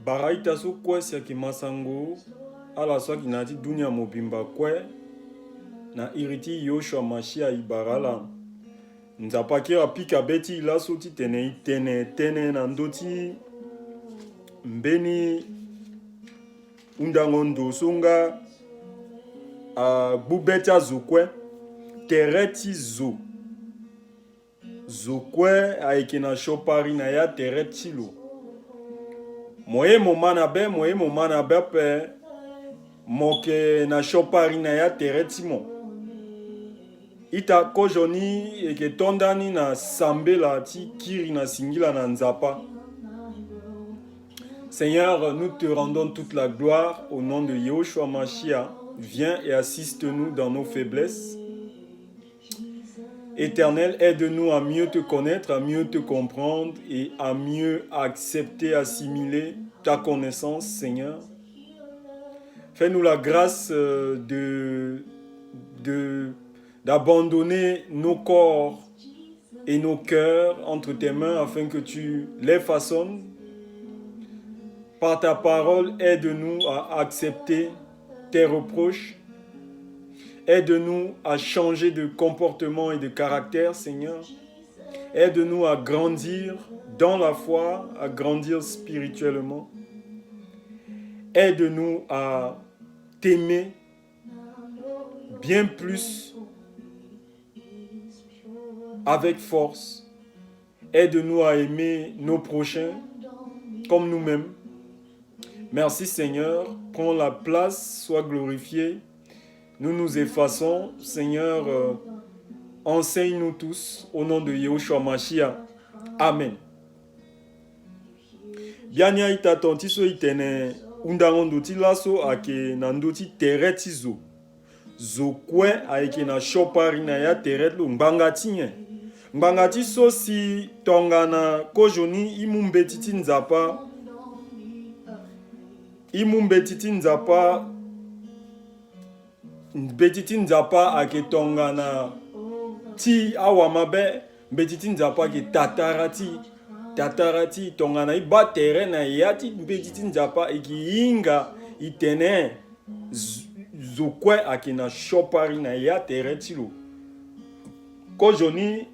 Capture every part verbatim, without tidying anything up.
Bara ita so kue si ayeke masango ala so ayeke na ya ti dunia mobimba kue. Na iri ti Yehoshua Mashia e bara ala. Nzapa akiri apika be ti e laso titene e tene tënë na ndö ti mbeni hundango ndo so nga agbu be ti azo kue. Tere ti zo. Zo kue ayeke na siopari na ya tere ti lo. Mo ye mo ma na be, mo ye mo ma na be ape, mo yeke na siopari na ya tere ti mo. Ita, kozoni e yeke to ndani na sambela ti kiri na singila na Nzapa. Seigneur, nous te rendons toute la gloire au nom de Yehoshua Mashia. Viens et assiste-nous dans nos faiblesses. Éternel, aide-nous à mieux te connaître, à mieux te comprendre et à mieux accepter, assimiler ta connaissance, Seigneur. Fais-nous la grâce, euh, de, de, d'abandonner nos corps et nos cœurs entre tes mains afin que tu les façonnes. Par ta parole, aide-nous à accepter tes reproches. Aide-nous à changer de comportement et de caractère, Seigneur. Aide-nous à grandir dans la foi, à grandir spirituellement. Aide-nous à t'aimer bien plus avec force. Aide-nous à aimer nos prochains comme nous-mêmes. Merci Seigneur, prends la place, sois glorifié. Nous nous effaçons, Seigneur, euh, enseigne-nous tous, au nom de Yehoshua Mashia. Amen. Biani a-ita, tongaso e tene hundango ndo ti laso ayeke na ndö ti tere ti zo. Zo kue ayeke na siopari na ya tere ti lo. Ngbanga ti nyen? Ngbanga ti so si tongana kozoni e mu mbeti ti Nzapa, e mu mbeti ti Nzapa, mbeti ti Nzapa ayeke tongana ti awamabe. Mbeti ti Nzapa ayeke tatara ti, tatara ti tongana e baa tere na ya ti mbeti ti Nzapa, e yeke hinga e tene z-, zo kue ayeke na siopari na ya tere ti lo. Kozoni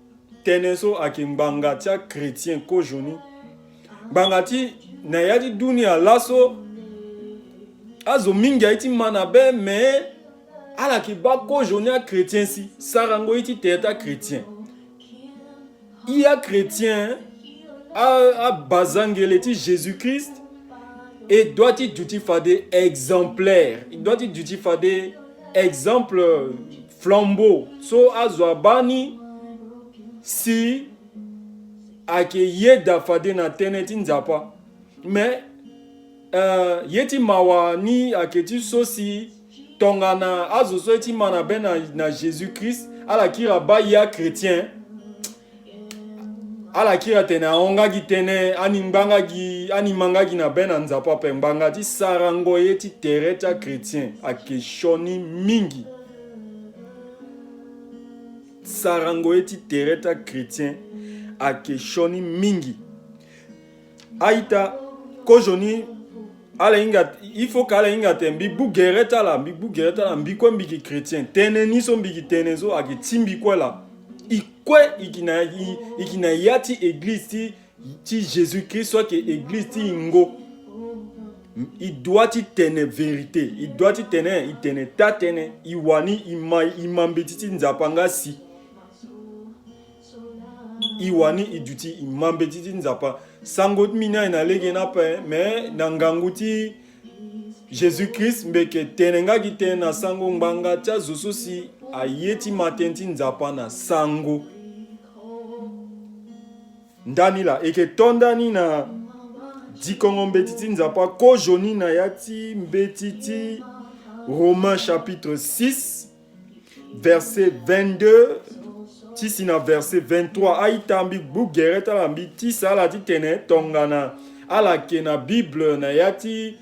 tënë so ayeke ngbanga ti achrétien kozoni. Ngbanga ti na ya ti dunia laso, azo mingi aye ti ma na be, me ala yeke baa kozoni achrétien si sarango ye ti tere ti achrétien. E achrétien, a, abazangele ti Jésus-Christ, e doit ti duti fade exemplaire, e doit ti duti fade exemple, flambeau so azo abaa ni si ayeke yeda fade na tënë ti Nzapa. Mais, euh, ye ti mawa ni ayeke ti so si tongana azo so aye ti ma na be na, na Jésus-Christ, ala kiri abaa ye achrétien, ala kiri atene ahon nga gi tënë, ani ngba nga gi, ani ma nga gi na be na Nzapa ape. Ngbanga ti sarango ye ti tere ti achrétien ayeke sioni mingi. Sarango ye ti tere ti achrétien ayeke sioni mingi. A-ita, kozoni ala hinga, il faut que ala hinga atene mbi gbu gere ti ala, mbi gbu gere ti ala, mbi kue mbi yeke chrétien. Tënë ni so mbi yeke tene so ayeke ti mbi kue laa. E kue e yeke na, e, e yeke na ya ti église ti, ti Jésus-Christ so ayeke église ti yingo. E doit ti tene vérité, e doit ti tene, e tene taa-tënë, e wani e ma, e ma mbeti ti Nzapa nga si. E wani e duti e ma mbeti ti Nzapa. Sango ti mbi ni aye na lege ni ape, me na ngangu ti Jésus-Christ mbi yeke tene nga gi tënë na sango ngbanga ti azo so si aye ti ma tënë ti Nzapa na sango. Ndani laa, e yeke to ndani na dikongo mbeti ti Nzapa kozoni na ya ti mbeti ti Romains chapitre six, verset vingt-deux ti si na verset vingt-trois. A-ita, mbi gbu gere ti ala, mbi tisa ala titene tongana ala yeke na Bible na ya ti,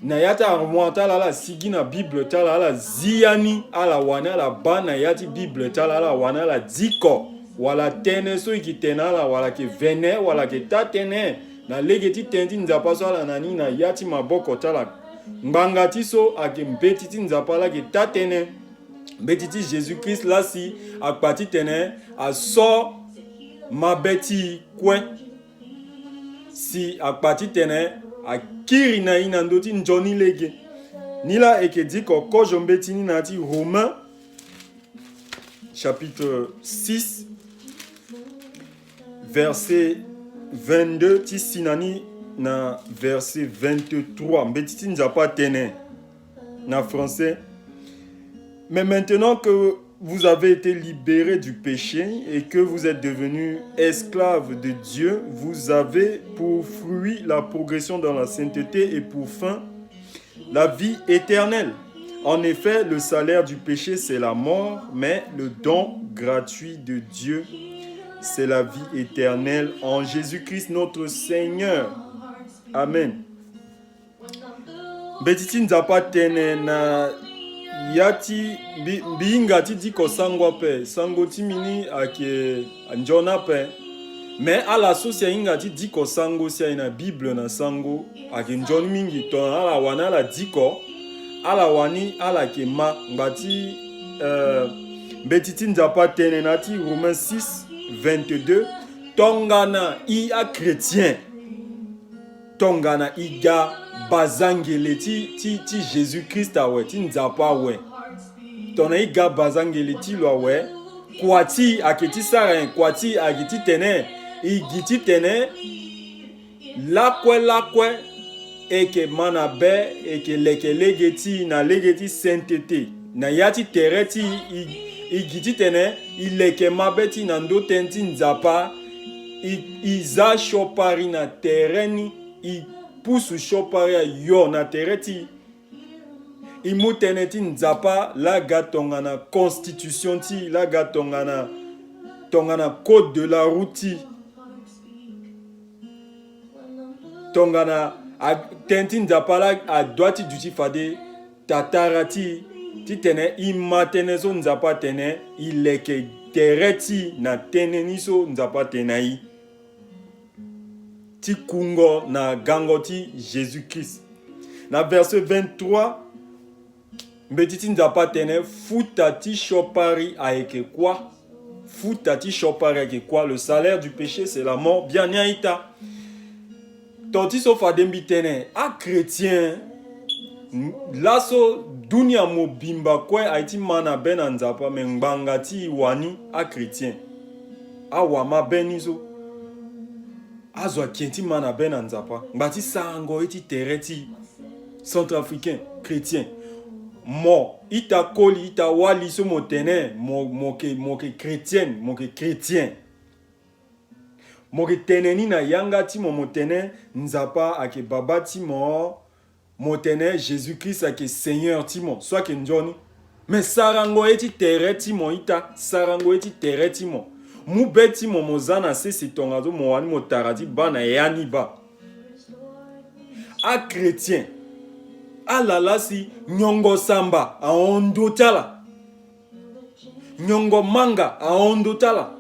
na ya ti armoire ti ala, ala sigi na Bible ti ala, ala zi ya ni, ala wani ala baa na ya ti Bible ti ala, ala wani ala diko, wala tënë so e yeke tene na ala, wala ayeke vene, wala ayeke taa-tënë. Na lege ti tënë ti Nzapa so ala na ni na ya ti maboko ti ala. Ngbanga ti so ayeke mbeti ti Nzapa laa ayeke taa-tënë. Mbeti ti Jésus-Christ laa si akpa titene aso mabe ti e kue. Si akpa titene akiri na e na ndö ti nzoni lege. Ni laa e yeke diko kozo mbeti ni na ya ti Romain chapitre six, verset vingt-deux ti si na ni na verset vingt-trois. Mbeti ti Nzapa atene na français: Mais maintenant que vous avez été libérés du péché et que vous êtes devenus esclaves de Dieu, vous avez pour fruit la progression dans la sainteté et pour fin la vie éternelle. En effet, le salaire du péché, c'est la mort, mais le don gratuit de Dieu, c'est la vie éternelle en Jésus-Christ notre Seigneur. Amen. Mbeti ti Nzapa atene na ya ti mbi, mbi hinga ti diko sango ape, sango ti mbi ni ayeke nzoni ape. Me ala so si ahinga ti diko sango si aye na Bible na sango, ayeke nzoni mingi. Tongana ala wani ala diko, ala wani ala yeke ma. Ngba ti, euh, mbeti ti Nzapa atene na ya ti Romain six, vingt-deux: Tongana i achrétien, tongana i ga bazangele ti, ti, ti Jésus-Christ awe, ti Nzapa awe, tongana i ga bazangele ti lo awe, kua ti i ayeke ti sara nyen? Kua ti i ayeke titene i gi titene lakue lakue e yeke ma na be, e yeke leke lege ti i na lege ti sainteté. Na ya ti tere ti i, i, i gi titene i leke mabe ti i na ndö tënë ti Nzapa. I, i za siopari na tere ni, i pusu siopari ayo na tere ti i. I mu tënë ti Nzapa laa ga tongana constitution ti i, laa ga tongana, tongana code de la route ti i. Tongana a, tënë ti Nzapa laa adua ti duti fade tatara ti i, titene i ma tënë so Nzapa atene, i leke tere ti i na tënë ni so Nzapa atene na i, ti kungo na gango ti Jésus-Christ. Na verset vingt-trois, mbeti ti Nzapa atene, futa ti siopari ayeke kuâ. Futa ti siopari ayeke kuâ. Le salaire du péché, c'est la mort. Biani a-ita. To ti so fade mbi tene, achrétien laso dunia mobimba kue aye ti ma na be na Nzapa, me ngbanga ti e wani achrétien. Awamabe ni so. Azo ayeke ti ma na be na Nzapa. Ngba ti sarango ye ti tere ti centrafricain, chrétien. Mo, ita koli, ita wali so mo tene, mo, mo yeke, mo yeke chrétienne, mo yeke chrétien. Mo yeke tene ni na yanga ti mo, mo tene Nzapa ayeke baba ti mo, mo tene Jésus-Christ ayeke Seigneur ti mo, so ayeke nzoni. Me sarango ye ti tere ti mo ita, sarango ye ti tere ti mo. Mu be ti mo, mo za na sese tongaso mo wani mo tara ti baa na ya ni baa. Achrétien, ala laa si nyongo samba ahon ndö ti ala. Nyongo manga ahon ndö ti ala.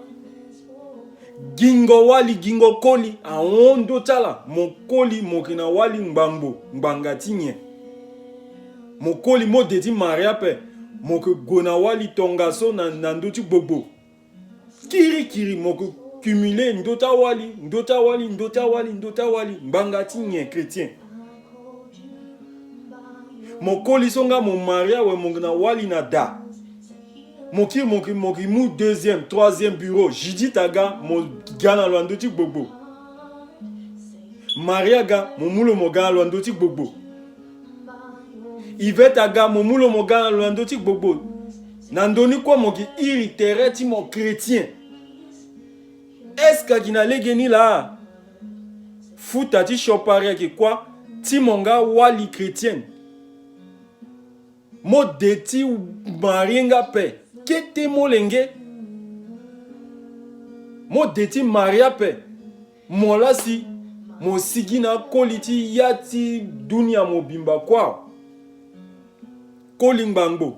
Gingo wali, gingo koli ahon ndö ti ala. Mo koli, mo yeke na wali ngbangbo, ngbanga ti nyen? Mo koli, mo de ti maria ape, mo yeke gue na wali tongaso na, na ndö ti gbogbo. Kirikiri, mo yeke cumuler ndö ti awali, ndö ti awali, ndö ti awali, ndö ti awali. Ngbanga ti nyen, chrétien? Mo koli so nga mo maria awe, mo yeke na wali na da. Mo kiri, mo yeke, mo yeke mu deuxième, troisième bureau. Judith aga, mo ga na lo na ndö ti gbogbo. Maria aga, mo mu lo mo ga na lo na ndö ti gbogbo. Yvette aga, mo mu lo mo ga na lo na ndö ti gbogbo. Na ndö ni kue mo yeke iri tere ti mo chrétien. Est-ce que ayeke na lege ni laa? Futa ti siopari ayeke kuâ. Ti mo nga wali chrétienne. Mo de ti marie nga ape, kete molenge. Mo de ti marie ape, mo laa si mo sigi na akoli ti ya ti dunia mobimba kua. Koli ngbangbo.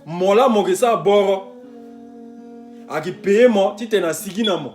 Mo laa mo yeke sara boro. Ayeke payer mo titene asigi na mo.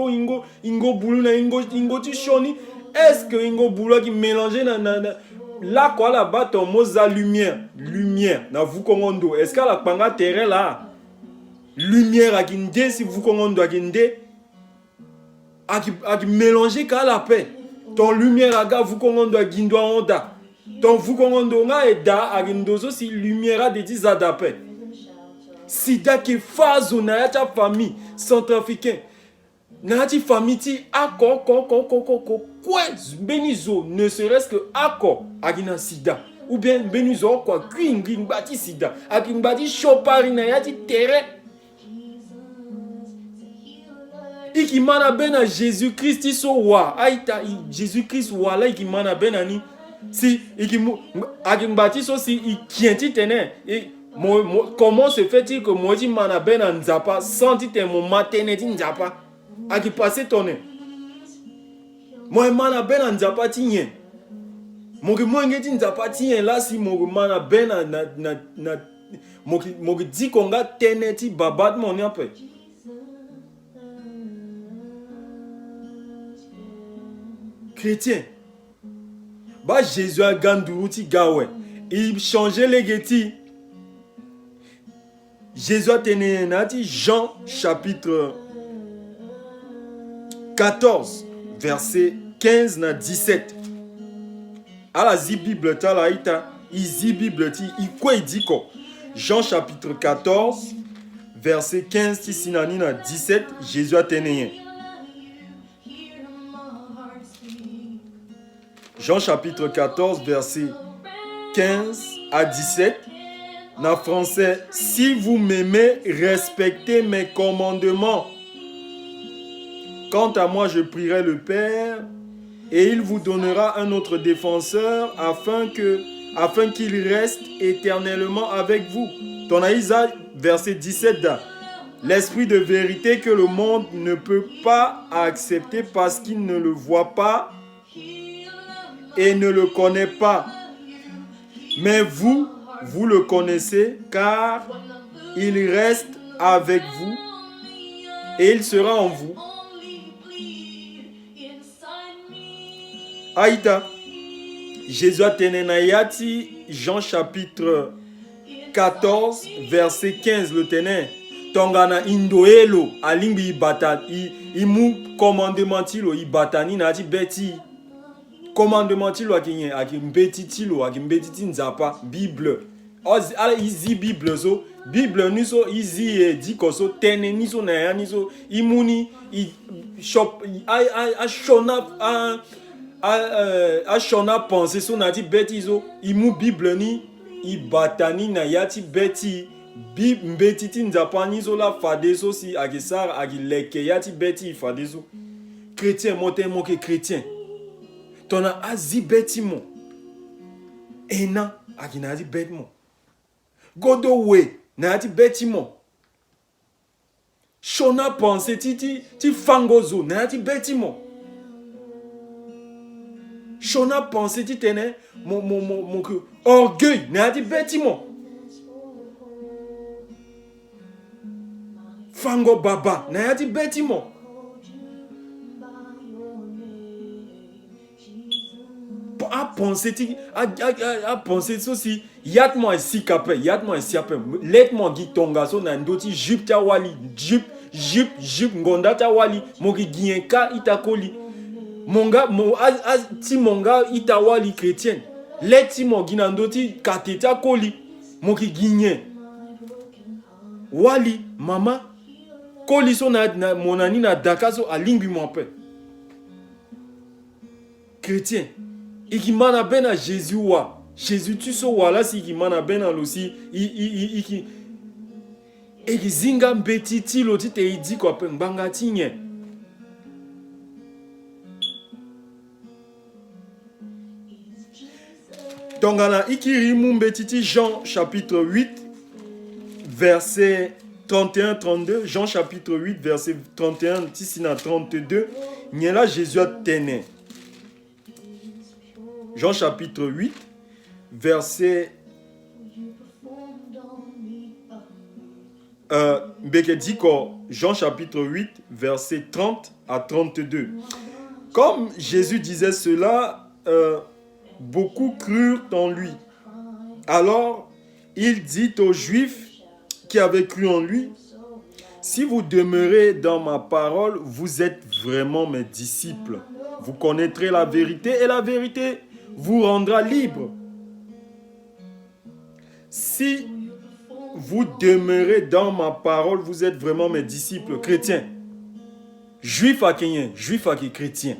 ingo ingo ingo bulu na ingo ingo ti sioni. Est-ce que ingo bulu ayeke mélanger na na na lako ala baa ton mo za lumière, lumière na vukongo ndo? Est-ce que ala kpanga tere laa? Lumière ayeke nde si vukongo ndo ayeke nde? Ayeke ayeke mélanger ka ala ape. Ton lumière aga vukongo ndo agi ndo ahon daa. Ton vukongo ndo nga aye daa ayeke ndo so si lumière ade ti za daa ape. Sida ayeke fâ azo na ya ti afamille centrafricain. Na ya ti famille ti oko oko oko oko oko oko kue. Mbeni zo ne serait-ce que oko ayeke na sida, ou bien mbeni zo oko akui ngi ngba ti sida, ayeke ngba ti siopari na ya ti tere. I yeke ma na be na Jésus-Christ ti so wa. A-ita, i- Jésus-Christ wa laa i yeke ma na be na ni. Si i yeke mu- ayeke ngba ti so si i kien titene i- mo, mo, comment se fait-il que mo ye ti ma na be na Nzapa sans titene mo ma tënë ti Nzapa? Ayeke passé tongana mo ye ma na be na Nzapa ti nyen? Mo yeke molenge ti Nzapa ti nyen laa si mo yeke ma na be na na na na mo yeke mo yeke diko nga tënë ti babâ ti mo ni ape? Chrétien, baa Jésus aga nduru ti ga awe. I changer lege ti Jésus atene nyen na ya ti Jean chapitre quatorze, verset quinze na dix-sept. Ala zi Bible ti ala a-ita, i zi Bible ti i kue i diko. Jean chapitre quatorze, verset quinze ti si na ni na dix-sept, Jésus atene nyen? Jean chapitre quatorze, verset quinze à dix-sept. Na français, si vous m'aimez, respectez mes commandements. Quant à moi, je prierai le Père, et il vous donnera un autre défenseur afin que, afin qu'il reste éternellement avec vous. Ton Aïsa, verset dix-sept da. L'esprit de vérité que le monde ne peut pas accepter parce qu'il ne le voit pas et ne le connaît pas. Mais vous, vous le connaissez, car il reste avec vous et il sera en vous. Aita, Jésus atene na ya ti Jean chapitre quatorze, verset quinze, lo tene: tongana i ndoye lo, alingbi i bata, i, i mu commandement ti lo, i bata ni na ya ti be ti i. Commandement ti lo ayeke nyen? Ayeke mbeti ti lo, ayeke mbeti ti Nzapa, Bible. Azi, ala i zi Bible so, Bible ni so i zi e diko so, tënë ni so na ya ni so i mu ni, i shop, a, a, asioni a, a, eh, asioni apensé so na ya ti be ti i so, i mu Bible ni, i bata ni na ya ti be ti i. Bi, mbeti ti Nzapa ni so laa fadeso si ayeke sara, ayeke leke ya ti be ti i fadeso. Chrétien, mo tene mo yeke chrétien, tongana azi be ti mo, ena ayeke na ya ti be ti mo. Godo we na ya ti be ti mo. Sioni apensé ti, ti, ti fango zo na ya ti be ti mo. Sioni apensé ti tene mo, mo, mo, mo yeke orgueil na ya ti be ti mo. Fango baba na ya ti be ti mo. Apensé ti, a, a, a, apensé so si ya ti mo asi ka ape, ya ti mo asi ape. Le ti mo gi tongaso na ndö ti jupe ti awali, jupe, jupe, jupe, ngonda ti awali, mo yeke gi nyen kâ ita koli? Mo nga, mo, a, a, ti mo nga ita wali chrétienne. Le ti mo gi na ndö ti kate ti akoli, mo yeke gi nyen? Wali, mama, koli so na, na, mo na ni na daka so alingbi mo ape. Chrétien, i yeke ma na be na Jésus wa? Jésus ti so wa laa si i yeke ma na be na lo si i, i, i, i yeke, i yeke zi nga mbeti ti lo titene i diko ape, ngbanga ti nyen? Tongana i kiri i mu mbeti ti Jean chapitre huit, verset trente et un, trente-deux, Jean chapitre huit, verset trente et un ti si na trente-deux, nyen laa Jésus atene? Jean chapitre huit, verset, euh, mbi yeke diko Jean chapitre huit, verset trente à trente-deux. Comme Jésus disait cela, euh, beaucoup crurent en lui. Alors, il dit aux Juifs qui avaient cru en lui: Si vous demeurez dans ma parole, vous êtes vraiment mes disciples. Vous connaîtrez la vérité et la vérité vous rendra libre. Si vous demeurez dans ma parole, vous êtes vraiment mes disciples. Chrétien. Juif ayeke nyen? Juif ayeke chrétien.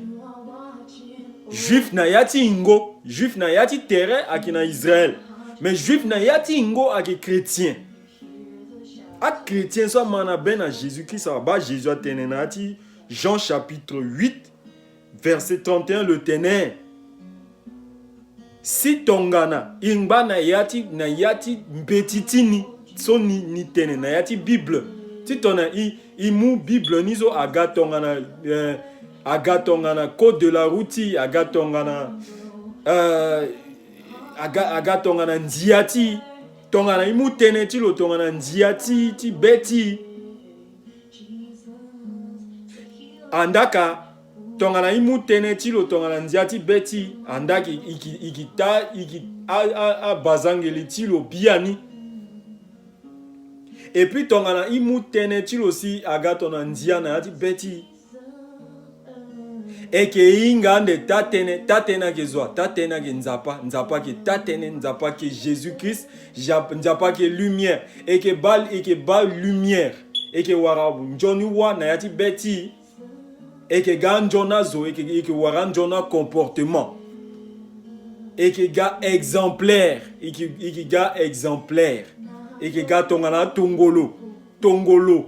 Juif na ya ti yingo, juif na ya ti tere ayeke na Israël. Mais juif na ya ti yingo ayeke chrétien. Achrétien so ama na be na Jésus-Christ awe, baa Jésus atene na ya ti Jean chapitre huit, verset trente et un, lo tene: Si tongana i ngba na ya ti, na ya ti mbeti ti ni so ni, ni tene na ya ti Bible, ti tongana i, i mu Bible ni so aga tongana, eh, aga tongana code de la route ti i, aga tongana, eh, aga, aga tongana ndia ti i, tongana i mu tënë ti lo tongana ndia ti, ti be ti i. Andaa ka, tongana i mu tënë ti lo tongana ndia ti be ti i, andaa ke i ke, i ke ta, i ke a, a, abazangele ti lo biani. Et puis tongana i mu tënë ti lo si aga tongana ndia na ya ti be ti i, e ke hinga ande taa tënë, taa tënë ayeke zo wa? Taa tënë ayeke Nzapa, Nzapa ayeke taa tënë, Nzapa ayeke Jésus-Christ, Nzapa, Nzapa ayeke lumière. E ke baa, e ke baa lumière. E ke wara nzoni wâ na ya ti be ti i. E ke ga anzoni azo, e ke, e ke wara anzoni acomportement. E ke ga exemplaire, e ke, e ke ga exemplaire. E ke ga tongana atongolo, tongolo.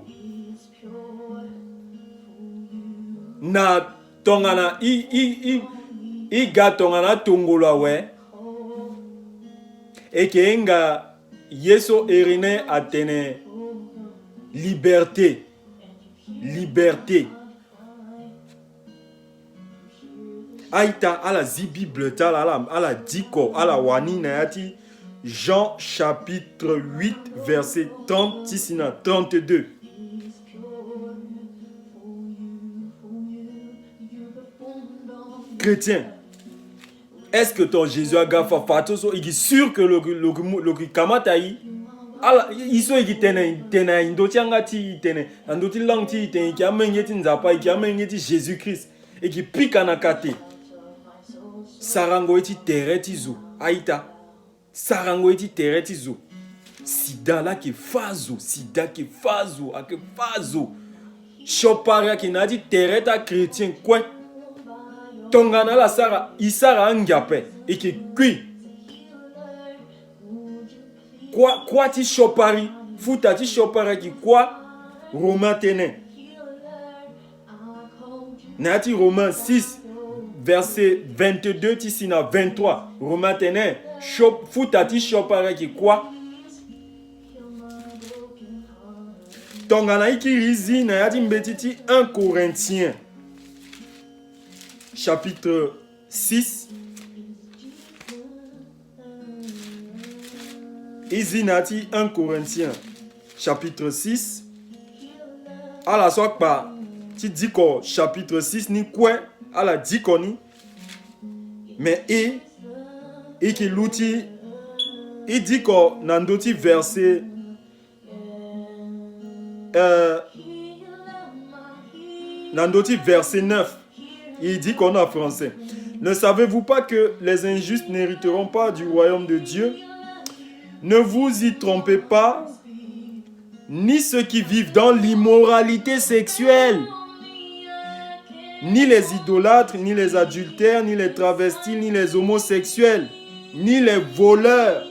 Na tongana i, i, i, i ga tongana atongolo awe, e ke hinga ye so Irénée atene liberté. Liberté. A-ita, ala zi Bible ti ala, ala, ala diko, ala wani na ya ti Jean chapitre huit, verset trente ti si na trente-deux. Chrétien, est-ce que ton Jésus aga fa, fa ti so so? E gi sûr que lo, lo, lo, lo kamata e. Ala, e so e gi tene, tene na ndö ti yanga ti e, tene na ndö ti langue ti e, tene e gi amenge ti Nzapa, e gi amenge ti Jésus-Christ. E gi pika na kate. Sarango ye ti tere ti zo, a-ita. Sarango ye ti tere ti zo. Sida laa ayeke fâ zo, sida ayeke fâ zo, ayeke fâ zo. Siokpari ayeke na ya ti tere ti achrétien kue. Tongana ala sara, e sara angia ape, e yeke kui. Kuâ, kuâ ti siokpari, futa ti siokpari ayeke kuâ? Romain atene. Na ya ti Romain six, verset vingt-deux ti si na vingt-trois. Romain atene, sio-, futa ti siokpari ayeke kuâ? Tongana e kiri e zi na ya ti mbeti ti un Corinthiens, chapitre six. E zi na ya ti un Corinthiens chapitre six. Ala so akpa ti diko chapitre six ni kue, ala diko ni. Me e, e yeke luti, e diko na ndö ti verset, euh, na ndö ti verset neuf. E diko na français. Ne savez-vous pas que les injustes n'hériteront pas du royaume de Dieu? Ne vous y trompez pas, ni ceux qui vivent dans l'immoralité sexuelle, ni les idolâtres, ni les adultères, ni les travestis, ni les homosexuels, ni les voleurs,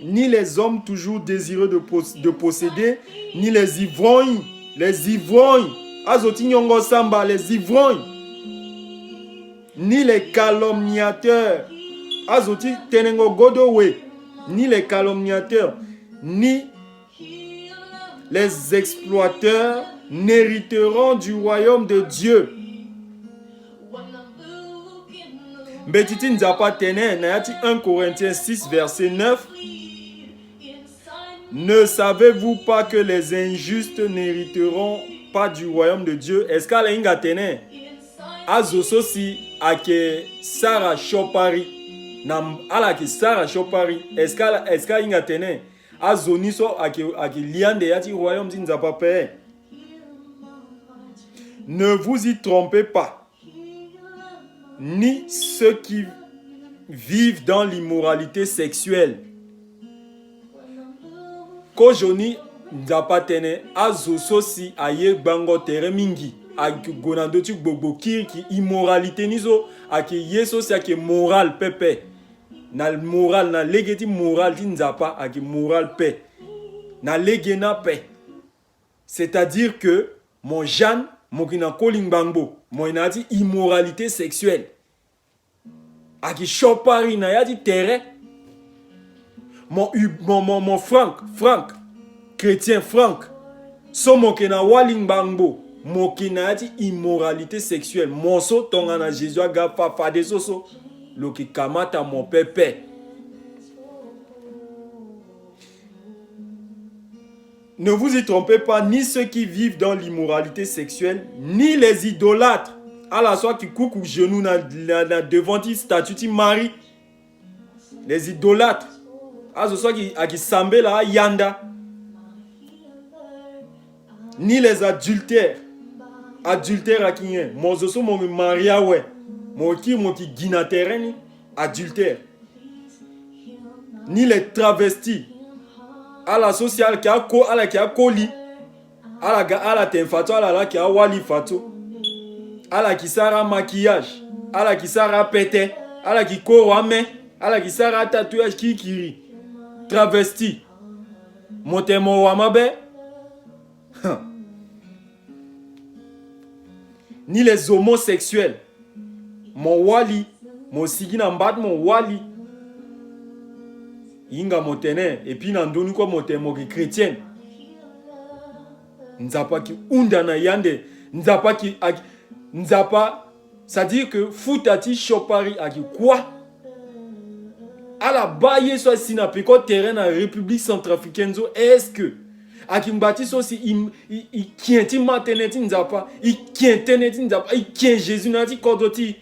ni les hommes toujours désireux de pos-, de posséder, ni les ivrognes, les ivrognes, azo ti nyongo samba, les ivrognes, ni les calomniateurs, azo ti tenengo godo we, ni les calomniateurs, ni les exploiteurs n'hériteront du royaume de Dieu. Mbeti ti Nzapa atene na ya ti un Corinthiens six, verset neuf. Ne savez-vous pas que les injustes n'hériteront pas du royaume de Dieu? Est-ce que ala hinga atene azo so si ayeke sara siokpari, na ala yeke sara siokpari, est-ce que ala, est-ce que ahinga atene azo ni so ayeke, ayeke li ande ya ti royaume ti Nzapa ape? Ne vous y trompez pas, ni ceux qui vivent dans l'immoralité sexuelle. Kozoni, Nzapa atene azo so si aye gbango tere mingi, ayeke gue na ndö ti gbogbo kirikiri, immoralité ni so ayeke ye so si ayeke moral pepe. Na moral, na lege ti moral ti Nzapa ayeke moral pe. Na lege ni ape. C'est-à-dire que mo Jeanne, mo yeke na koli ngbangbo, mo yeke na ya ti immoralité sexuelle. Ayeke siokpari na ya ti tere. Mo, mo, mo, mo Franck, Franck, chrétien Franck, so mo yeke na wali ngbangbo, mo yeke na ya ti immoralité sexuelle. Mo so tongana Jésus aga fa fadeso so, lo yeke kamata mo pepe. Ne vous y trompez pas, ni ceux qui vivent dans l'immoralité sexuelle, ni les idolâtres. Ala so ayeke kuku genou na, na, na devant ti statue ti Marie. Les idolâtres. Azo so ayeke, ayeke sambela ayanda. Ni les adultères. Adultère ayeke nyen? Mo zo so mo marie awe, mo kiri mo yeke gi na tere ni. Adultère. Ni les travestis. Ala so si ala yeke ako, ala yeke akoli. Ala ga, ala tene fadeso ala laa ayeke awali fadeso. Ala yeke sara amaquillage. Ala yeke sara apete. Ala yeke koro ame. Ala yeke sara atatouage kirikiri. Travesti. Mo tene mo wa mabe. Ni les homosexuels. Mo wali, mo sigi na mba ti mo wali. Hinga mo tene, et puis na ndö ni kue mo tene mo yeke chrétienne. Nzapa ayeke hunda na yande. Nzapa ayeke, ayeke, Nzapa C'est-à-dire que futa ti siopari ayeke kuâ. Ala baa ye so asi na peko tere na République centrafricaine so, est-ce que ayeke ngba ti so si i, i, i ken ti mä tënë ti Nzapa, i ken tënë ti Nzapa, i ken Jésus na yâ ti kodro ti i?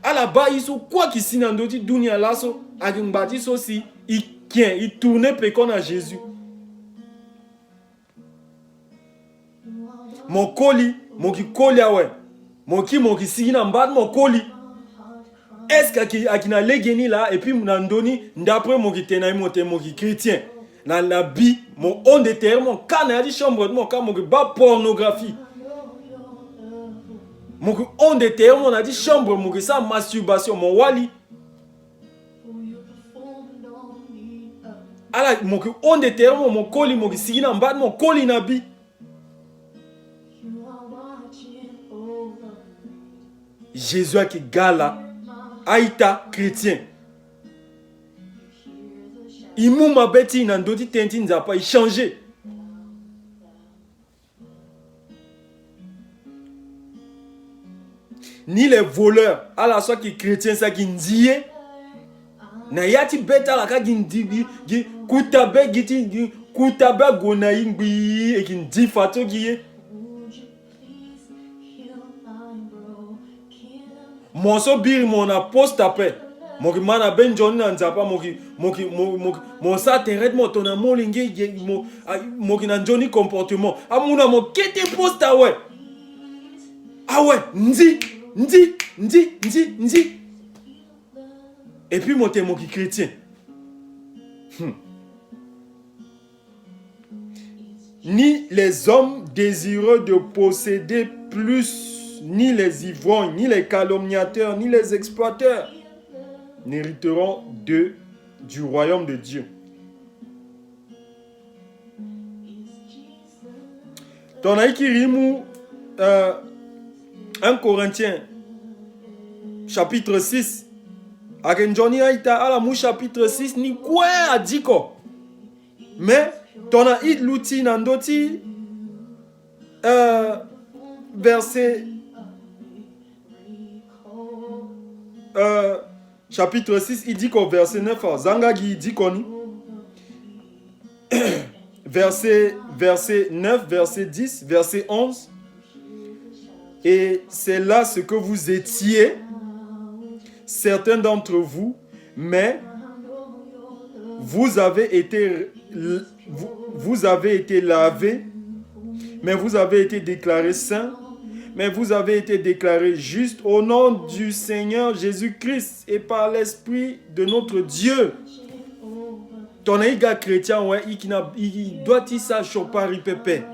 Ala baa ye so kuâ ayeke si na ndö ti dunia laso, ayeke ngba ti so si i ken, i tourner peko na Jésus. Mo koli, mo yeke koli awe. Mo ki, mo yeke sigi na mba ti mo koli. Est-ce que ayeke, ayeke na legeni laa? Et puis na ndö ni, d'après mo yeke tene na e, mo tene mo yeke chrétien. Na, na bi, mo hon de tere mo kâ na yâ ti chambre ti mo kâ, mo yeke baa pornographie. Mo yeke hon de tere mo na yâ ti chambre, mo yeke sara masturbation, mo wali. Ala, mo yeke hon de tere mo, mo koli, mo yeke sigi na mba ti mo koli na bi. Jésus ayeke ga laa. A-ita chrétien, i mû mabe ti i na ndö ti tënë ti Nzapa, i changer. Ni les voleurs, ala so ayeke chrétien, so ayeke nzi ye na yâ ti bê ti ala kâ, gi ndi, gi, gi kuta bê, gi ti, gi kuta bê ague na e ngbii, e yeke nzi fa ti so gi ye. Mo so biri mo na poste ape, mo yeke mä na bê nzoni na Nzapa, mo yeke, mo yeke, mo, mo, mo sara tere ti mo tongana molenge, mo, a, mo yeke na nzoni comportement. Amu na mo kete poste awe. Awe, nzi, nzi, nzi, nzi, nzi. Et puis mo tene mo yeke chrétien. Hmm. Ni les hommes désireux de posséder plus, ni les ivrognes, ni les calomniateurs, ni les exploiteurs n'hériteront de, du royaume de Dieu. Tongana i kiri i mû, euh, un Corinthiens chapitre six. Ayeke nzoni a-ita, ala mû chapitre six ni kue adiko. Mais tongana i luti na ndö ti, euh, verset, euh, chapitre six, i diko verset neuf, a zanga gi i diko ni. Verset, verset neuf, verset dix, verset onze. Et c'est là ce que vous étiez, certains d'entre vous, mais vous avez été, vous, vous avez été lavés, mais vous avez été déclarés saints, mais vous avez été déclarés justes au nom du Seigneur Jésus-Christ et par l'Esprit de notre Dieu. Tongana i ga chrétien awe, i yeke na, i, i doit ti sara siokpari pepe.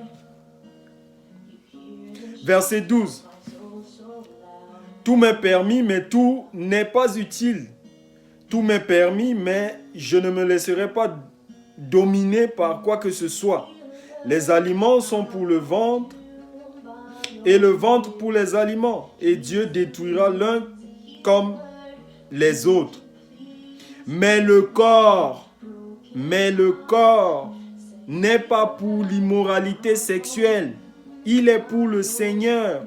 Verset douze. Tout m'est permis, mais tout n'est pas utile. Tout m'est permis, mais je ne me laisserai pas dominer par quoi que ce soit. Les aliments sont pour le ventre et le ventre pour les aliments, et Dieu détruira l'un comme les autres. Mais le corps, mais le corps n'est pas pour l'immoralité sexuelle. Il est pour le Seigneur,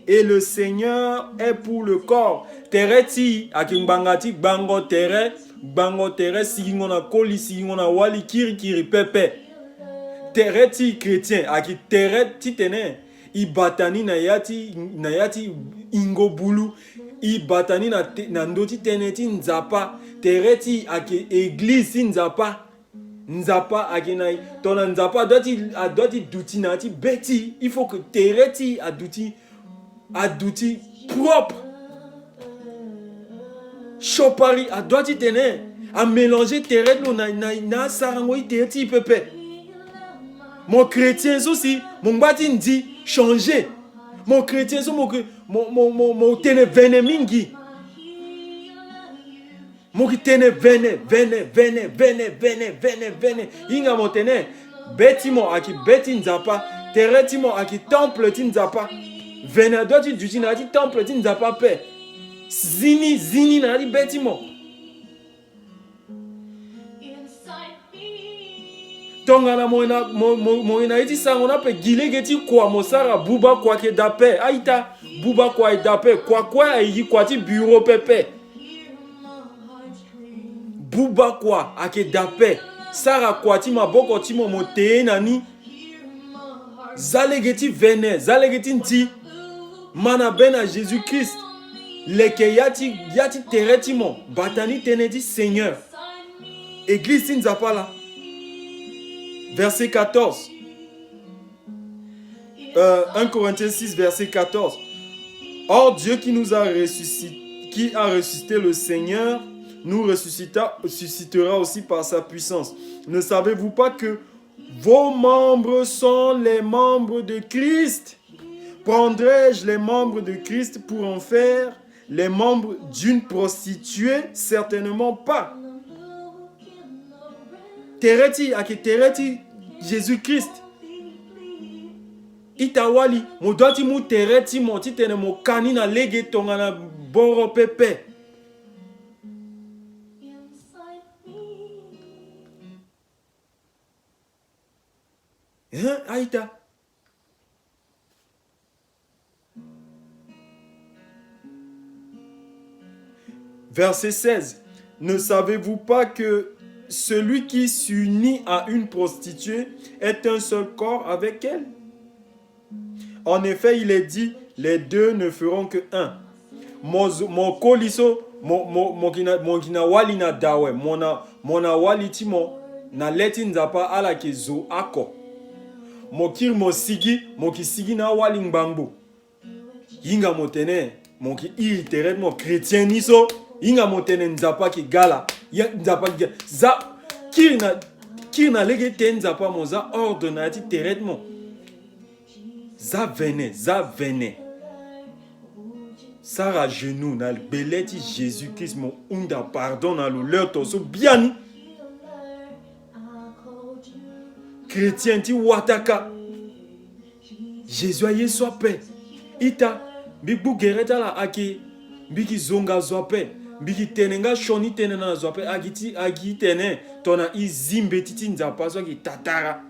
et le Seigneur est pour le corps. Tere ti i ayeke ngbanga ti gbango tere, gbango tere, sigingo na koli, sigingo na wali, kirikiri pepe. Tere ti i chrétien ayeke tere titene i bata ni na yâ ti, na yâ ti yingo bulu. I bata ni na te-, na ndö ti tënë ti Nzapa. Tere ti i ayeke eglize ti Nzapa. Nzapa ayeke na i. Tongana Nzapa adoit ti, adoit ti duti na yâ ti bê ti i, il faut que tere ti i aduti, aduti propre. Siokpari adoit titene amélanger tere ti lo na, na, na asarango ti tere ti i pepe. Mo chrétien so si mo ngba ti nzi, changer. Mo chrétien so mo ke, mo, mo, mo, mo tene vene mingi. Mo ke tene vene, vene, vene. Hinga mo tene bê ti mo ayeke bê ti Nzapa. Tere ti mo ayeke temple ti Nzapa. Vene adoit ti duti na yâ ti temple ti Nzapa ape. Zi ni, zi ni na yâ ti bê ti mo. Tongana mo na, mo, mo, mo na ye ti sango ni ape, gi lege ti kua mo sara buba, kua ayeke daa ape. A-ita, Buba kua e da ape, kua kue aye gi kua ti bureau pepe. Buba kua ayeke da ape. Sara kua ti maboko ti mo, mo te ye na ni. Za lege ti vene, za lege ti ndi. Ma na be na Jésus Christ. Leke ya ti, ya ti tere ti mo. Bata ni tënë ti Seigneur. Église ti Nzapa laa. Verset quatorze. Euh, un Corinthiens six, verset quatorze. Or, Dieu qui nous a ressuscit-, qui a ressuscité le Seigneur, nous ressuscita-, ressuscitera aussi par sa puissance. Ne savez-vous pas que vos membres sont les membres de Christ ? Prendrai-je les membres de Christ pour en faire les membres d'une prostituée ? Certainement pas. Tere ti, ayeke tere ti Jésus Christ. Ita wali, mo dua ti mu tere ti mo titene mo ka ni na lege tongana boro pepe. Hein, a-ita. Verset seize. Ne savez-vous pas que celui qui s'unit à une prostituée est un seul corps avec elle ? En effet, il est dit, les deux ne feront que un. Mo zo-, mo koli so, mo, mo, mo yeke na, mo yeke na wali na da awe, mo na, mo na wali ti mo, na le ti Nzapa ala yeke zo oko. Mo kiri mo sigi, mo yeke sigi na awali ngbangbo. Hinga mo tene, mo yeke iri tere ti mo chrétien ni so, hinga mo tene Nzapa ayeke ga laa, ya Nzapa ayeke ga. Za, kiri na, kiri na lege ti Nzapa mo za ordre na ya ti tere ti mo. Za vene, za vene. Sara genou na gbele ti Jésus Christ, mo hunda pardon na lo leur to so biani. Chrétien ti wataka. Jésus aye so ape. Ita, mbi gbu gere ti ala ayeke, mbi yeke zonga zo ape. Mbi yeke tene nga sioni tënë na zo ape. Ayeke ti, ayeke ti tene tongana e zi mbeti ti Nzapa so ayeke tatara.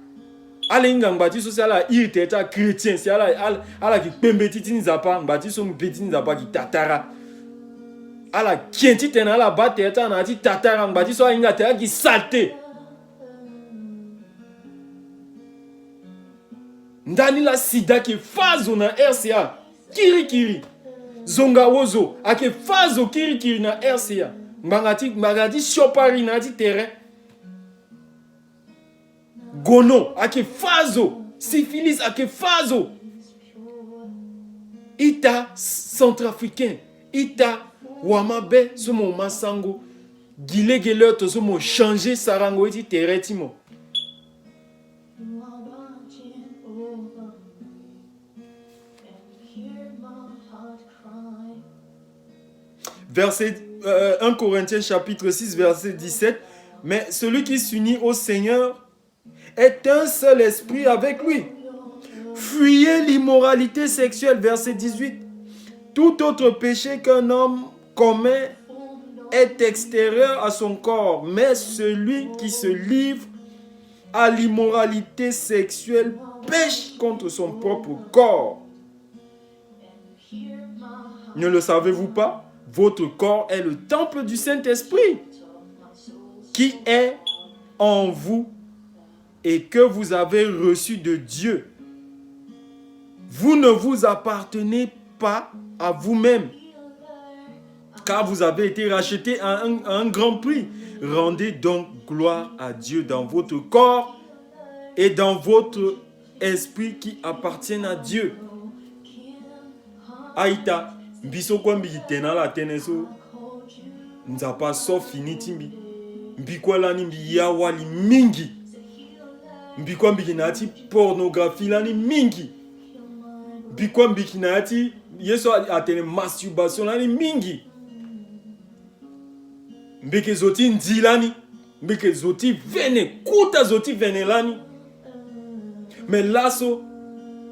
Ala hinga ngba ti so si ala iri tere ti achrétien, si ala, ala, ala yeke kpe mbeti ti Nzapa, ngba ti so mbeti ti Nzapa ayeke tatara. Ala ken titene ala baa tere ti ala na ya ti tatara, ngba ti so ala hinga tere ayeke saleté. Ndani laa sida ayeke fâ zo na R C A kirikiri. Zonga wozo ayeke fâ zo kirikiri na R C A. Ngbanga ti, ngbanga ti siopari na ya ti tere. Gono ayeke fâ zo. Syphilis ayeke fâ zo. Ita centrafricain, ita wamabe so mo ma sango, gi lege leur to so mo changer sarango ye ti tere ti mo. Verset, euh, un Corinthiens chapitre six, verset dix-sept. Mais celui qui s'unit au Seigneur est un seul esprit avec lui. Fuyez l'immoralité sexuelle, verset dix-huit. Tout autre péché qu'un homme commet est extérieur à son corps, mais celui qui se livre à l'immoralité sexuelle pèche contre son propre corps. Ne le savez-vous pas ? Votre corps est le temple du Saint-Esprit qui est en vous et que vous avez reçu de Dieu. Vous ne vous appartenez pas à vous-même, car vous avez été racheté à un, à un grand prix. Rendez donc gloire à Dieu dans votre corps et dans votre esprit qui appartiennent à Dieu. A-ita, mbi so kue mbi yeke tene na ala tënë so, Nzapa aso fini ti mbi. Mbi kue lani mbi ya wali mingi. Mbi kue mbi yeke na ya ti pornographie lani mingi. Mbi kue mbi yeke na ya ti ye so atene masturbation lani mingi. Mbi yeke zo ti ndi lani. Mbi yeke zo ti vene, kota zo ti vene lani. Me laso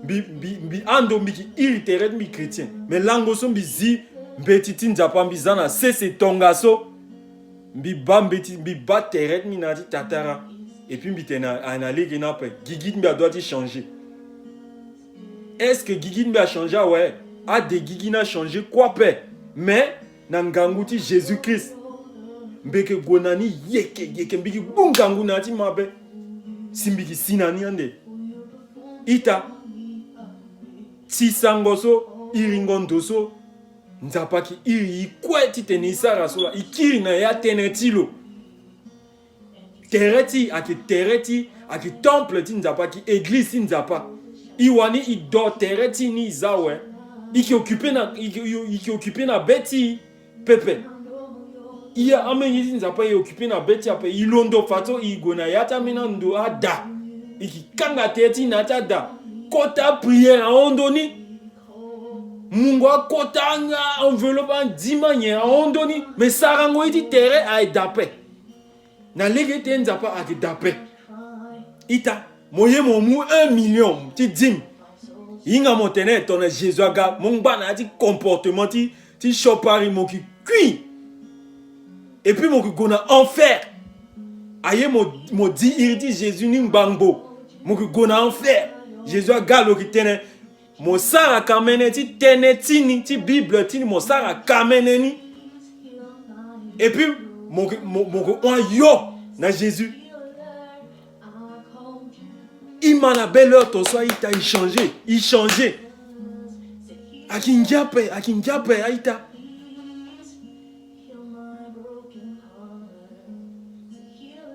mbi, mbi, mbi ando mbi yeke iri tere ti mbi chrétien. Me lango so mbi zi mbeti ti Nzapa, mbi za na sese tongaso. Mbi baa mbeti, mbi baa tere ti mbi na ya ti tatara. Et puis mbi tene aye na lege ni ape, gigi ti mbi adua ti changer. Est-ce que gigi ti mbi achangé awe? Ade gigi ni achangé kue ape. Mais na ngangu ti Jésus-Christ, mbi yeke gue na ni yeke yeke, mbi yeke gbu ngangu na ya ti mabe. Si mbi yeke si na ni ande. Ita, ti sango so, iringo ndo so, Nzapa ayeke iri e kue titene e sara so laa, e kiri na ya tënë ti lo. Tere ti e ayeke tere ti, ayeke temple ti Nzapa, ayeke église ti Nzapa. E wani e do tere ti e ni e za awe. E yeke occupé na, e yeke, e yeke occupé na be ti e pepe. E ya, amenge ti Nzapa e occupé na be ti e ape. E londo fadeso e gue na ya ti ambeni ando ada. E yeke kanga tere ti e na ya ti ada. Kota aprière ahon ndoni. Mungo akota anga enveloppe, andima nyen ahon ndoni. Me sarango ye ti tere aye da ape. Na lege ti tene Nzapa ayeke da ape. Ita, mo ye mo mu un million ti dîme. Hinga mo tene tongana Jésus aga, mo ngba na ya ti comportement ti, ti siokpari, mo yeke kui. Et puis mo yeke gue na enfer. Aye mo, mo di iri ti Jésus ni ngbangbo. Mo yeke gue na enfer. Jésus aga, lo yeke tene, mo sara kamene ti tënë ti ni, ti Bible ti ni, mo sara kamene ni. Et puis mo, mo, mo ke hon ayo na Jésus. E ma na be l'heure to so a-ita, e changé, e changé. Ayeke ngia ape, ayeke ngia ape a-ita.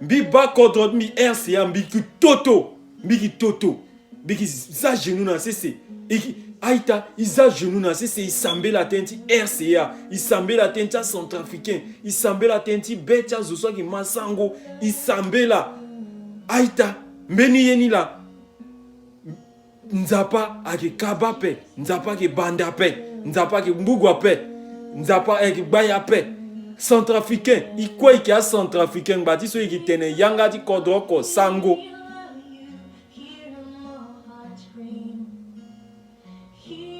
Mbi baa kodro ti mbi R C A, mbi yeke toto, mbi yeke toto. Mbi yeke za genou na sese. E yeke, a-ita, e za genou na sese, e sambela tënë ti R C A, e sambela tënë ti acentrafricain, e sambela tënë ti be ti azo so ayeke ma sango, e sambela. A-ita, mbeni ye ni laa. Nzapa ayeke kaba ape, Nzapa ayeke banda ape, Nzapa ayeke mbugu ape, Nzapa ayeke gbaya ape. Centrafricain, e kue e yeke acentrafricain, ngba ti so e yeke tene yanga ti kodro oko sango.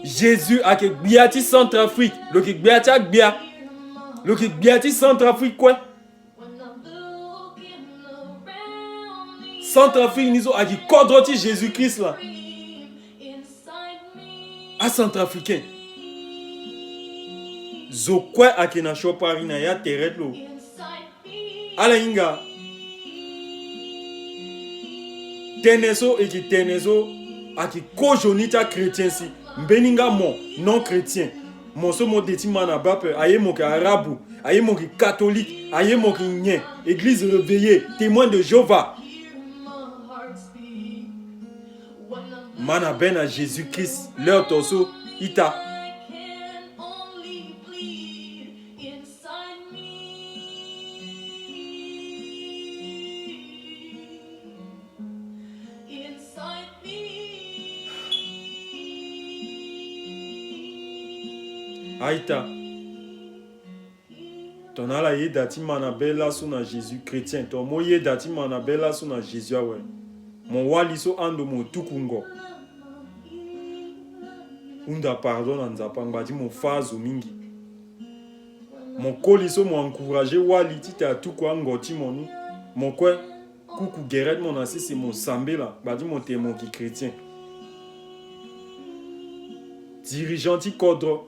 Jésus ayeke gbia ti Centrafrique, lo yeke gbia ti agbia, lo yeke gbia ti Centrafrique kue. Centrafrique ni so ayeke kodro ti Jésus-Christ laa. Acentrafricain. Zo kue ayeke na siokpari na ya tere ti lo. Ala hinga. Tënë so e yeke tene so ayeke kozoni ti achrétien si. Mbeni nga mo, non chrétien. Mo so mo de ti ma na be ape, aye mo yeke arabu, aye mo yeke catholique, aye mo yeke nyen, église réveillée, témoin de Jéhovah. Ma na be na Jésus-Christ, l'heure to so, ita. A-ita. Tongana ala yeda ti ma na be laso na Jésus, chrétien, tongana mo yeda ti ma na be laso na Jésus awe, mo wali so ando mo tuku ngo. Hunda pardon na Nzapa ngba ti mo fâ azo mingi. Mo koli so mo encouragé wali titene atuku ango ti mo ni. Mo kue kuku gere ti mo na sese, mo sambela ngba ti mo tene mo yeke chrétien. Dirigeant ti kodro,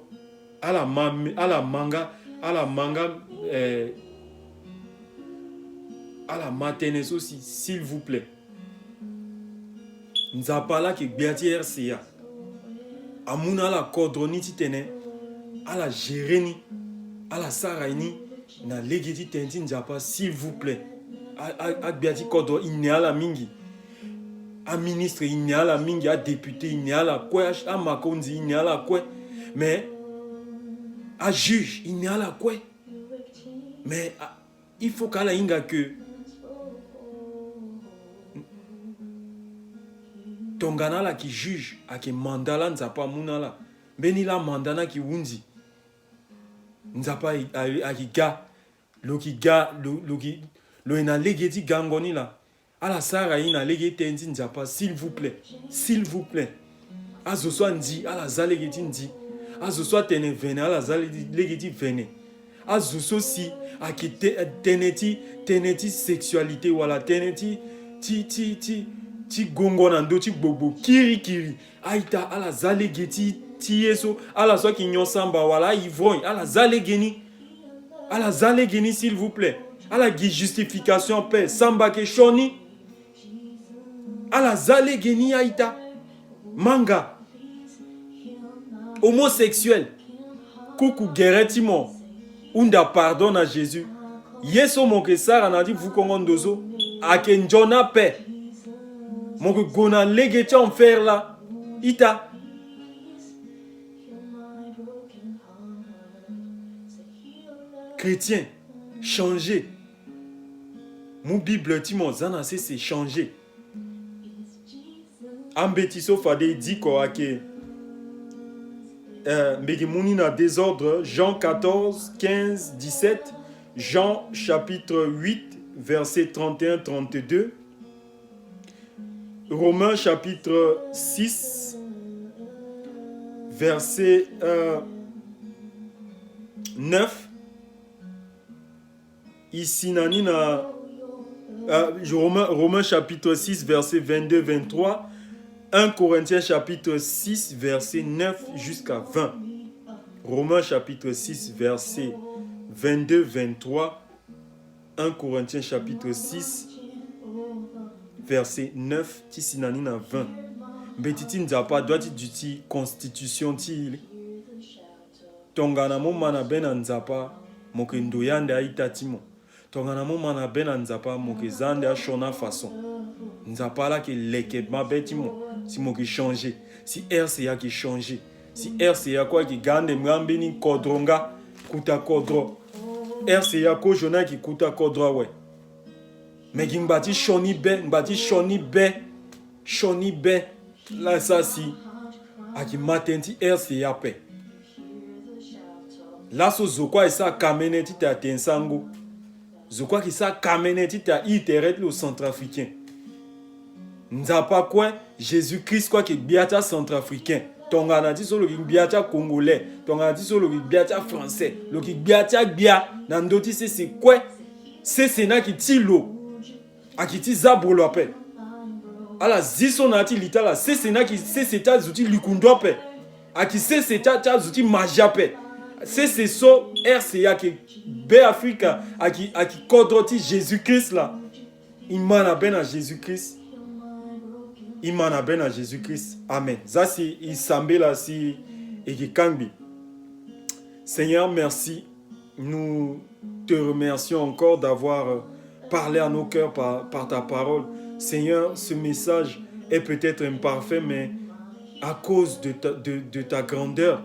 ala ma, ala ma nga, ala ma nga, eh, ala ma tënë so si, s'il vous plaît. Nzapa laa ayeke gbia ti R C A. Amu na ala kodro ni titene ala gérer ni, ala sara ye ni na lege ti tënë ti Nzapa, s'il vous plaît. A, a, agbia ti kodro, e ne ala mingi. Aministre, e ne ala mingi. Adéputé, e ne ala kue. A, amakonzi, e ne ala kue. Mais ajuge, e ne ala kue. Mais a, il faut que ala hinga que tongana ala yeke juge, ayeke mandat laa Nzapa amu na ala. Mbeni laa mandat ni ayeke hunzi. Nzapa a, a, ayeke ga. Lo yeke ga, lo, lo yeke, lo yeke na lege ti gango ni laa. Ala sara ye na lege ti tënë ti Nzapa, s'il vous plaît. S'il vous plaît. Azo so andi, ala za lege ti ndi. Azo so atene vene, ala za lege, lege ti vene. Azo so si ayeke tê-, tënë ti, tënë ti sexualité wala tënë ti, ti, ti, ti, ti gongo na ndö ti gbogbo kirikiri. A-ita, ala za lege ti ti ye so, ala so ayeke nyon samba wala a-ivrogne, ala za lege ni. Ala za lege ni, s'il vous plaît. Ala gi justification ape, samba ayeke sioni. Ala za lege ni a-ita. Manga. Homosexuel. Kuku gere ti mo. Hunda pardon na Jésus. Ye so mo yeke sara na ya ti vukongo ndo so ayeke nzoni ape. Mo yeke gue na lege ti enfer laa. Ita. Chrétien, changer. Mu Bible ti mo, za na sese, changer. Ambeti so fade e diko ayeke, eh, mbi yeke mu ni na désordre, Jean quatorze, quinze, dix-sept, Jean chapitre huit, verset trente et un, trente-deux, Romains chapitre six, verset, euh, neuf. E si na ni na, euh, Romains, Romains chapitre six, verset vingt-deux, vingt-trois, un Corinthiens chapitre six, verset neuf jusqu'à vingt. Romains chapitre six, verset vingt-deux, vingt-trois, un Corinthiens chapitre six, verset neuf ti si na ni na vingt. Mbeti ti Nzapa adoit ti duti constitution ti e. Tongana mo ma na be na Nzapa, mo yeke ndoye ande a-ita ti mo. Tongana mo ma na be na Nzapa, mo yeke za ande asioni afaçon. Nzapa laa ayeke leke mabe ti mo, si mo yeke changer, si R C A ayeke changer, si R C A kue ayeke ga ande nga mbeni kodro nga, kota kodro. R C A kozoni ayeke kota kodro awe. Me gi ngba ti sioni be, ngba ti sioni be, sioni be. Laa asara si ayeke ma tënë ti R C A ape. Laso zo kue ayeke sara kamene titene atene sango. Zo kue ayeke sara kamene titene a-iri tere ti lo centrafricain. Nzapa kue, Jésus-Christ kue ayeke gbia ti acentrafricain. Tongana ti so lo yeke gbia ti acongolais, tongana ti so lo yeke gbia ti afrançais, lo yeke gbia ti agbia na ndö ti sese kue. Sese ni ayeke ti lo. Ayeke ti zabolo ape. Ala zi so na ya ti li ti ala, sese ni ayeke sese ti azo ti likundu ape. Ayeke sese ti a, ti azo ti magie ape. Sese so R C A ayeke Beafrika, ayeke, ayeke kodro ti Jésus-Christ laa. E ma na be na Jésus-Christ. E ma na be na Jésus-Christ. Amen. Za si e sambela si e yeke kangbi. Seigneur, merci. Nous te remercions encore d'avoir, euh, parlé à nos cœurs par, par ta parole. Seigneur, ce message est peut-être imparfait, mais à cause de ta, de, de ta grandeur,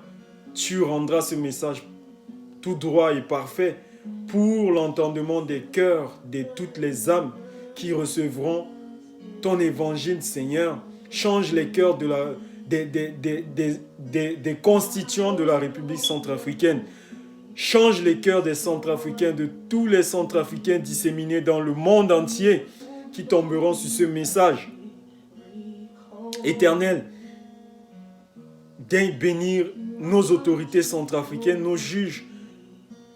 tu rendras ce message tout droit et parfait pour l'entendement des cœurs de toutes les âmes qui recevront ton évangile, Seigneur. Change les cœurs de la, des, des, des, des, des, des constituants de la République centrafricaine. Change les cœurs des Centrafricains, de tous les Centrafricains disséminés dans le monde entier qui tomberont sur ce message. Éternel, daigne bénir nos autorités centrafricaines, nos juges,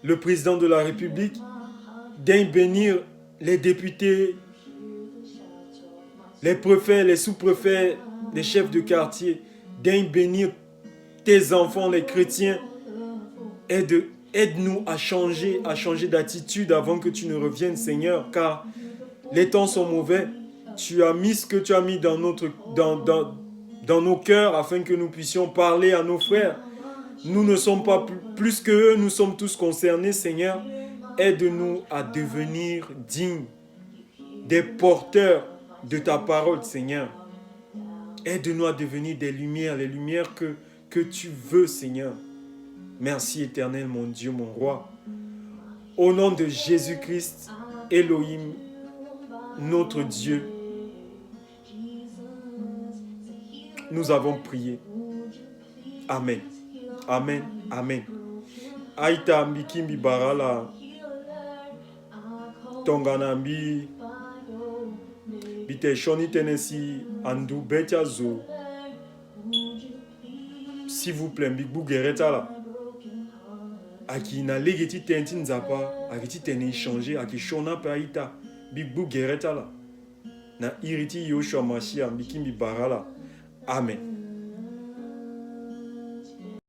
le président de la République, daigne bénir les députés, les préfets, les sous-préfets, les chefs de quartier, daigne bénir tes enfants, les chrétiens. Aide, aide-nous à changer, à changer d'attitude avant que tu ne reviennes, Seigneur, car les temps sont mauvais. Tu as mis ce que tu as mis dans notre, dans, dans, dans nos cœurs afin que nous puissions parler à nos frères. Nous ne sommes pas plus, plus que eux, nous sommes tous concernés, Seigneur. Aide-nous à devenir dignes des porteurs de ta parole, Seigneur. Aide-nous à devenir des lumières, les lumières que, que tu veux, Seigneur. Merci, Éternel, mon Dieu, mon roi. Au nom de Jésus-Christ, Elohim, notre Dieu, nous avons prié. Amen. Amen. Amen. A-ita, mbi kiri mbi bara ala. Tongana mbi, mbi tene sioni tënë si andu be ti azo, s'il vous plaît, mbi gbu gere ti ala. Ayeke na lege ti tënë ti Nzapa, ayeke titene e changer, ayeke sioni ape, a-ita. Mbi gbu gere ti ala. Na iri ti Yoshua Mashiach, mbi kiri mbi bara ala. Amen.